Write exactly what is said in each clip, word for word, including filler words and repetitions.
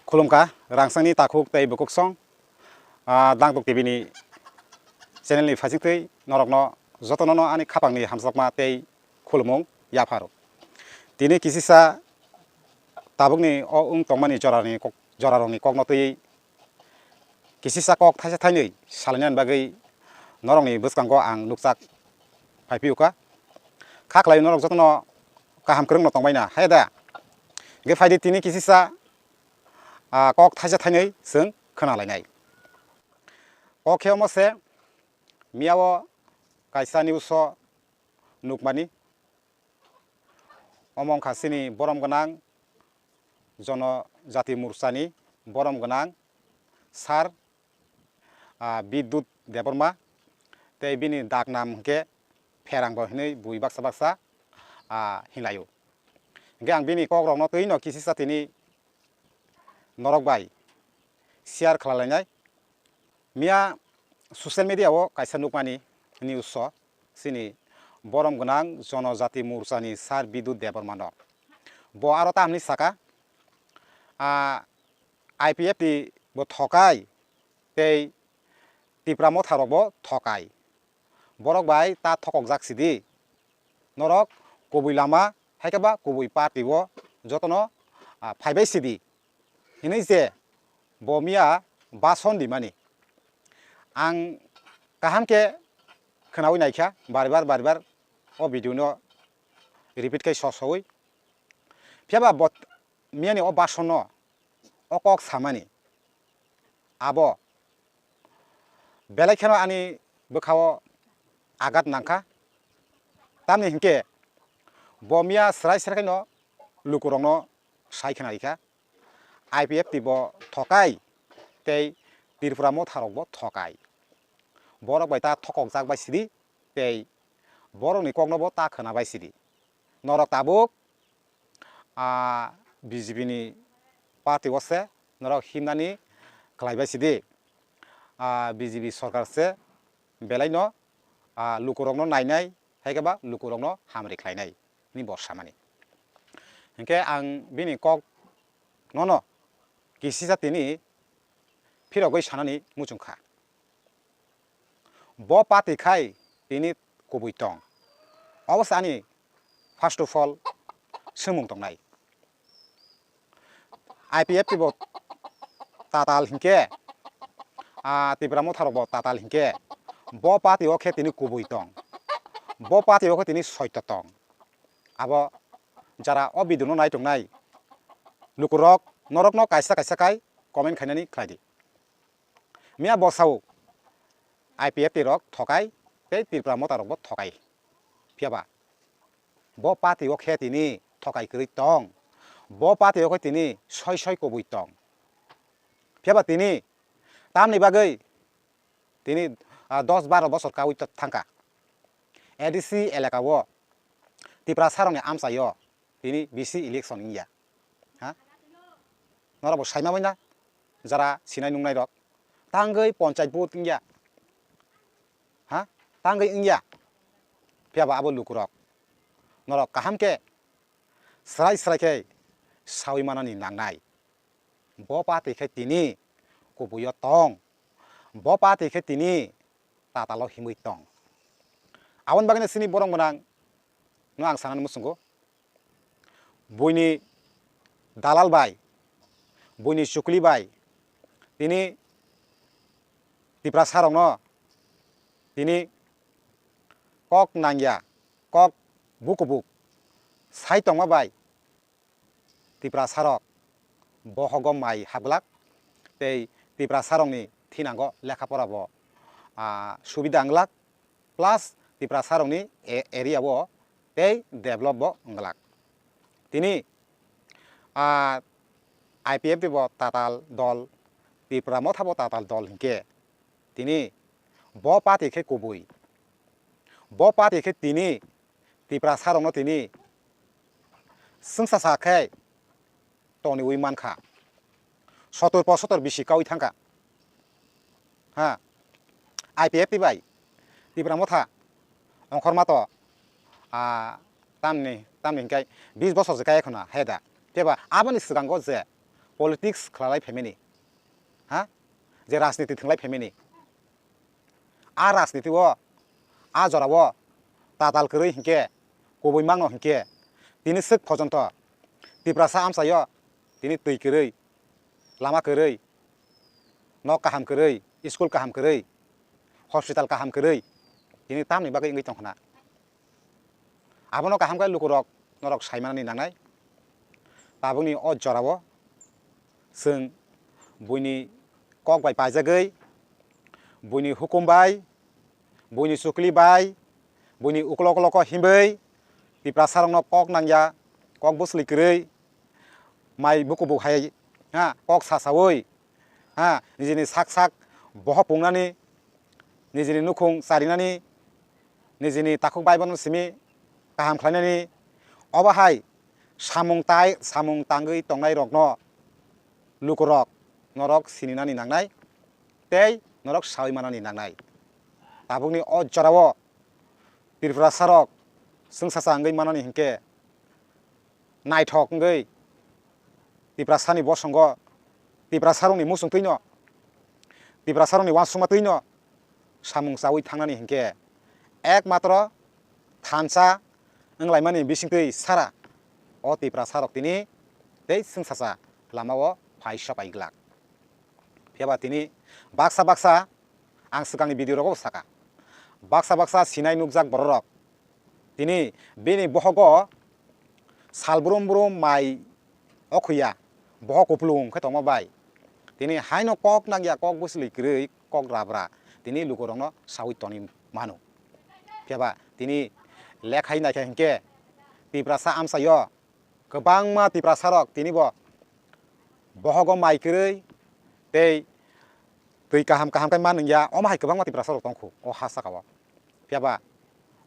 Khulumkha, rangchakni takhuk tei bukuksong, ah, Dangduk T V ni channel ni phaisingtwi norokno jotono no ani khapangni hamjakma tei khulumung yapharo. Tini kisisa tabukni o wng tongmani jorani kok-, jorarokni kokno twiwi kisisa kok thaisa thainwi salainani bagwi norokni bwskango ang nukjak phaiphiyokha. Kha khlai norok jotono kaham kwrwngno tongbaina, hai da? Hwnkhe phaidi tini kisisa, ah, kok thaisa thainwi chwng khwnalainai. Kok khe omo se, miyao kaisa news o nukmani, omo wngkha chini borom gwnang Jonojati Morchani borom gwnang Sir, ah, Bidyut Debbarma, tei bini dak nam hwnkhe Pherangbo hinwi bui baksa baksa, ah, hinlaio. Hwnkhe ang bini kokrokno twino kisisa tini norok bai share khlalainai. Miya social media o kaisa nukmani news o chini borom gwnang Jonojati Morchani Sir Bidyut Debbarma no. Bo aro tamni saka, ah, I P F T bo thokai tei Tipra Motha rok bo thokai. Borok bai ta thokokjak sidi. Norok kubui lama hai khe ba kubui party o jotono, ah, phaibai sidi hinwi je bo miya bason dimani. Ang kaham khe khwnawi naikha, baribar baribar o video no repeat khai so sowi. Phiya ba bo miyani o bason no o kok samani abo belai kheno ani bwkhao agat nangkha. Tamni hinkhe bo miya srai srai khaino lukurokno sai khna rikha, I P F T bo thokai tei Tripura Motha rok bo thokai. Borok bai ta thokokjak bai sidi tei borokni kokno bo ta khwna bai sidi. Norok tabuk, ah, B J P ni party o se norok himnani khlaibai sidi. Ah, B J P sorkar se belaino, ah, lukurokno nainai, hai khe ba lukurokno hamri khlainai hinwi bo samani. Hinkhe ang bini kok nono kisisa tini phirogwi sanani muchung kha. Bo party khai tini kubui tong. Obo se ani first of all swngmung tongnai. I P F T bo tatal hinkhe, ah, Tipra Motha rok bo tatal hinkhe, bo party o khe tini kubui tong. Bo party o khe tini soito tong. Abo jara o video no nai tongnai lukurok norokno kaisa kaisa khai comment khainani khlai di. Miya bo sao, I P F T rok thokai tei Tripura Motha rok bo thokai. Phiya ba bo party o khe tini thokai kwrwi tong, bo party o khe tini soi soi kubui tong. Phiya ba tini tamni bagwi tini, ah, dos baro bosor kaui thangkha. A D C elaka o Tiprasa rokni amchai o tini bisi election wngya. Ha? Norok bo saima bai na, jara sinai nungnai rok, tangwi ponchai vote wngya. Ha? Tangwi wngya. Phiya ba abo lukurok norok kaham khe srai srai khe saui manani nangnai. Bo party khe tini kubui o tong. Bo party khe tini tatalo himwi tong. Aboni bagwino chini borok gwnang no ang sanani muchungo. Buini dalal bai, buini chukli bai, tini Tiprasa rokno tini kok nangya, kok bukubuk sai tongma bai Tiprasa rok bohogo mai hapglak tei Tiprasa rokni thinango lekha pora bo, ah, subida wnglak, plus Tiprasa rokni e-, area o tei develop bo wnglak. Tini, ah, I P F T bo tatal dol, Tipra Motha bo tatal dol hinkhe tini bo party khe kubui. Bo party khe tini Tiprasa rokno tini swngsa sa khe toniwi mankha. Sotor posotor bisi kaui thangkha. Ha, I P F T bai Tipra Motha ongkhorma to, ah, tamni, tamni hinkhe bis bosor se kaya khuna hai da. Phiya ba aboni swkango je politics khwlalai phaimani, ha, je rajniti thwnglai phaimani, a rajniti o, a jora o tatal kwrwi hinkhe, kubui mangno hinkhe, tini swk phojonto Tiprasa amchaio tini twi kwrwi, lama kwrwi, nok kaham kwrwi, school kaham kwrwi, hospital kaham kwrwi, tini tamni bagwi wngwi tongkhna. Abono kaham khe lukurok norok saimanani nangnai. Tabukni o jorao chwng buini kok bai paijagwi, buini hukum bai, buini chukli bai, buini uklok ukloko himwi Tiprasarokno kok nangya, kok bwsli kwrwi, mai bukubu hai, ha, kok sasaui, ha, nijini sak sak bohok pungnani, nijini nukhung charinani, nijini takhuk bai bono simi kaham khlainani, obo hai samung tai, samung tangwi tongnai rokno lukurok norok sininani nangnai tei norok saui manani nangnai. Tabukni o jorao Tiprasarok chwngsacha wngwi manani hinkhe naithok wngwi Tiprasani bosongo, Tiprasarokni muchungtwino, Tiprasarokni uansukma twino samung chaui thangnani hinkhe ekmatro thansa wnglaimani bisingtwi sara o Tiprasarok tini tei chwngsacha lamao phai sopai glak. Phiyaba tini baksa baksa ang swkangni video rogo saka, baksa baksa sinai nukjak bororok tini bini bohogo sal brum brum mai okhuya, bohok kupulung khe tongma bai tini haino kok nangya, kok bwsli kwrwi, kok rabra tini lukurokno saui toni mano. Phiyaba tini lekhai naikha hinkhe Tiprasa amchaio kwbangma Tiprasarok tini bo bohogo mai kwrwi tei twi kaham kaham khe ma nungya, omo hai kwbangma Tiprasarok tongkhu o ha sakao. Phiyaba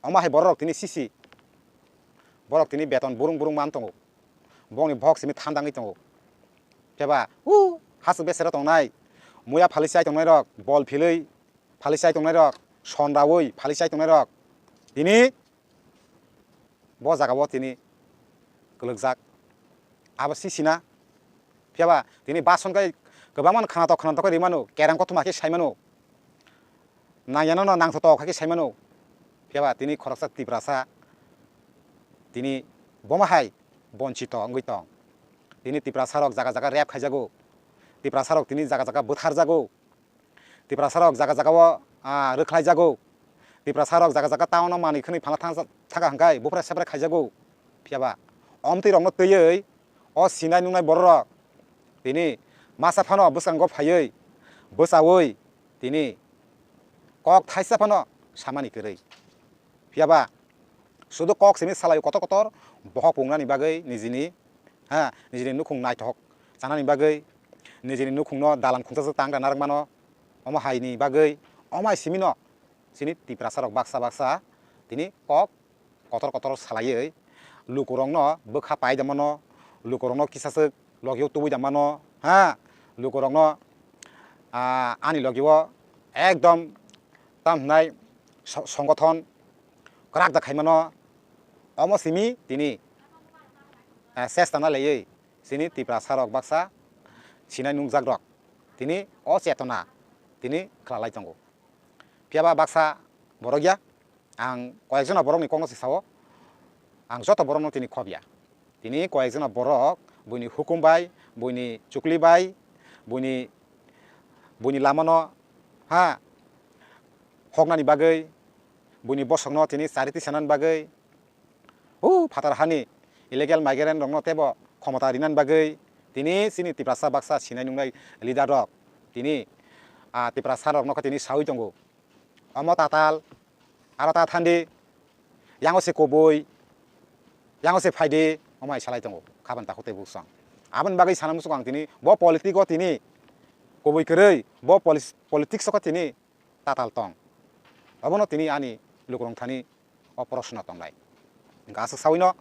omo hai bororok tini sisi, borok tini beton burung burung man tongo, bongni bohok simi thandangwi tongo. Phiyaba u hasuk besero tongnai, muya phali chai tongnairok, bol philwi phali chai tongnairok, sonraui phali chai tongnairok tini bo jagao tini kwlwkjak. Abo sisina. Phiyaba tini bason kai kwbangma khwnatok khwnatok khe rimano, kereng kothoma khe saimano, nangyano no nangthotok khe saimano. Phiyaba tini khoroksa Tiprasa tini bomo hai bonchito wngwi tong. Tini Tiprasarok jaga jaga rep khaijago, Tiprasarok tini jaga jaga bwtharjago. Tiprasarok jaga jagao, ah, rwkhlaijago. Tiprasarok jaga jaga town-o manwi khwnwi phalna thang-, thangkha hwnkhe buphre sebre khaijago. Phiyaba omtwi rokno twiwi o sinai nungnai bororok tini masa phano bwskango phaiwi bwchaui tini kok thaisa phano samani kwrwi. Phiyaba sudu kok simi salai kotor kotor bohok pungnani bagwi nijini, ha, nijini nukhung naithok chanani bagwi, nijini nukhungno dalan khungsa tang rwna rwmano, omo haini bagwi, omo hai simino chini Tiprasarok baksa baksa tini kok kotor kotor salaiwi lukurokno bwkha pai da mano, lukurokno kisaswk logio tubui da mano, ha, lukurokno, ah, ani logio ekdom tam hwnai so-, songothon kwrak da khaimano, omo simi tini, eh, chesta na laiwi chini Tiprasarok baksa sinai nungjakrok tini o chetona tini khwlalai tongo. Phiyaba baksa borok ya, ang koyekjona borokni kokno se sao, ang joto borokno tini khobya. Tini koyekjona borok buini hukum bai, buini chukli bai, buini, buini lamano, ha, hoknani bagwi, buini bosongno tini chari tisanani bagwi, o phatar hani illegal migrant rokno teibo khomota rinani bagwi tini chini Tiprasa baksa sinai nungnai leader rok tini, ah, Tiprasa rokno khe tini saui tongo. Omo tatal, aro ta thandi, yango se kubui, yango se phaidi, omo hai salai tongo, khaban takhuk tei buksong. Aboni bagwi sana muchungo ang tini, bo politic o tini kubui kwrwi, bo polis-, politics o khe tini tatal tong. Obono tini ani lukurok thani o proshno tongnai. Hwnkhe aswk sawino,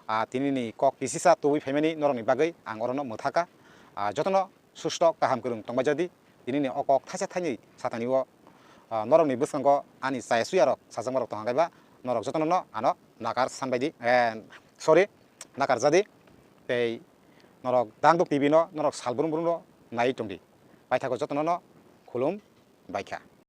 ah, tinini kok kisisa tubui phaimani norokni bagwi ang orono mwthaka. Ah, jotono susto kaham kwrwng tongbai jadi, tinini o kok thaisa thaini satani o, ah, norokni bwskango ani chaya suyarok sajakmarok tongkha kaiba norok jotono ano nakar sanbai di, eh, sorry, nakar jadi. Tei Norok Dangduk T V no norok sal brum brum no nai tongdi. Paithago jotono no khulum baikha.